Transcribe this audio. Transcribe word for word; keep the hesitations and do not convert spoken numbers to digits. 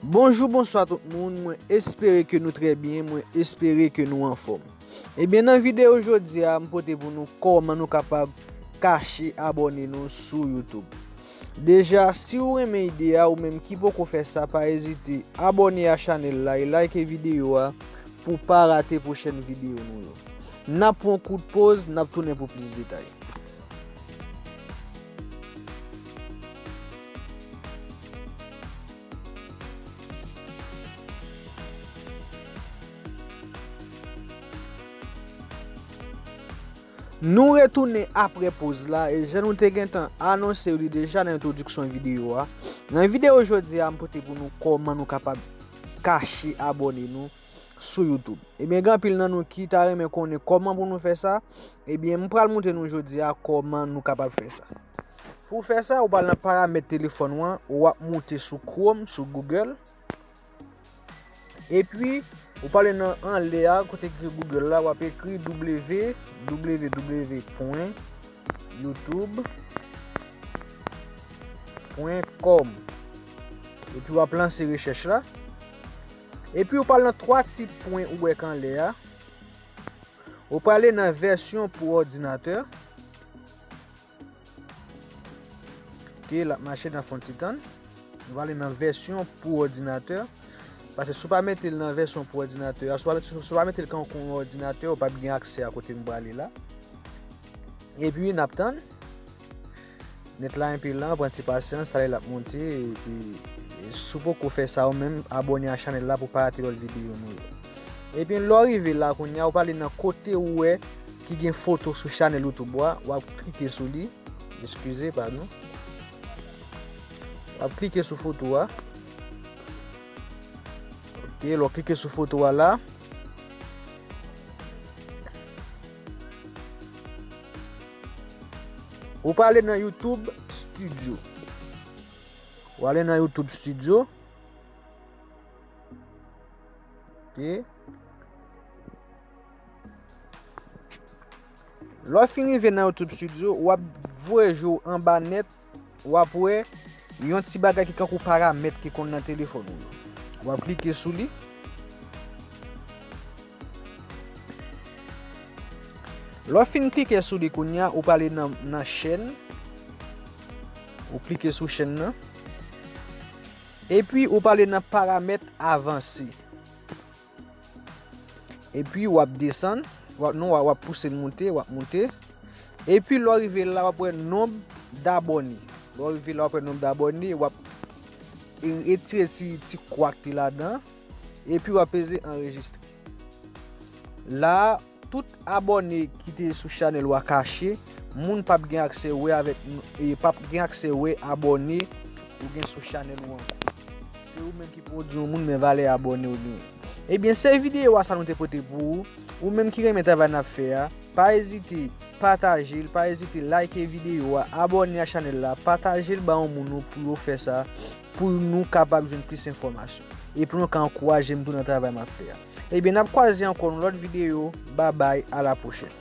Bonjou, bonswa tout moun, mwen espere ke nou trè byen, mwen espere ke nou anfòm. Ebyen, nan videyo jodi a, m pote pou nou kòman nou kapab kache abòne nou sou YouTube. Deja, si w renmen ide a, ou menm ki poko fè sa, pa ezite abòne a chanèl la e like videyo a pou w pa rate pwochèn videyo nou yo. N ap pran yon kout poz, n ap tounen pou plis detay. Nou retounen apre poz la, e jan nou te gentan anonse li deja nan entwodiksyon videyo a. Nan videyo jodi a, m pote pou nou kòman nou kapab kache abòne nou sou YouTube. Ebyen, gen anpil nan nou ki ta renmen konnen kòman pou nou fè sa. Ebyen, m pral montre nou jodi a kòman nou kapab fè sa. Pou w fè sa, ou pral nan paramèt telefòn ou an, w ap monte sou Chrome, sou Google. Epi, ou prale nan anlè a, kote ki Google la, w ap ekri w w w pwen youtube pwen com. Epi, w ap lanse rechèch la. Epi, ou prale nan twa ti pwen ou wè k anlè a. Ou prale nan vèsyon pou òdinatè. Ok, l ap mache, n ap fè yon ti tann. Nou prale nan vèsyon pou òdinatè. Paske si w pa mete l nan vèsyon pou òdinatè a, si w pa, si w pa mete l kan, kan yon òdinatè, ou p ap gen aksè a kote m prale la. Epi, n ap tann. Nèt la enpe lan, pran ti pasyans, talè l ap monte, epi, e, si w poko fè sa ou menm, abòne a chanèl la pou w pa rate lòt videyo nou yo. Epi, lè w rive la, kounye a, ou prale nan kote ou wè ki gen foto sou chanèl YouTube ou a, w ap klike sou li. Eskize, padon. W ap klike sou foto a. Ok, lè w klike sou foto a la, ou prale nan YouTube Studio. Ou ale nan YouTube Studio. Ok. Lè w fin rive nan YouTube Studio, w ap voye je w anba nèt, w ap wè yon ti bagay ki kankou paramèt ki konn nan telefòn ou yo. W ap klike sou li. Lè w fin klike sou li kounye a, ou prale nan, nan chèn. Ou klike sou chèn nan. Epi, ou prale nan paramèt avanse. Epi, w ap desann. W ap, non, w ap, w ap pouse l monte, w ap monte. Epi, lè w rive la, w ap wè nonb dabòne. Lè w rive la, w ap wè nonb dabòne, w ap retire ti, ti kwa k te ladan. Epi, w ap peze anrejistre. La, tout abòne ki te sou chanèl ou a kache, moun p ap gen aksè wè avèk, e p ap gen aksè wè abòne ou gen sou chanèl ou ankò. Se ou menm ki pwodui yon moun, men valè abòne ou genyen. Ebyen, se videyo a sa nou te pote pou ou. Ou menm ki renmen travay n ap fè a, pa ezite pataje l, pa ezite like videyo a, abòne a chanèl la, pataje l ba yon moun ou pou yo fè sa, pou nou kapab jwenn plis enfòmasyon. E pou nou ka ankouraje m tou nan travay m ap fè a. Ebyen, n ap kwaze ankò nan lòt videyo. Babay, a la pwochèn.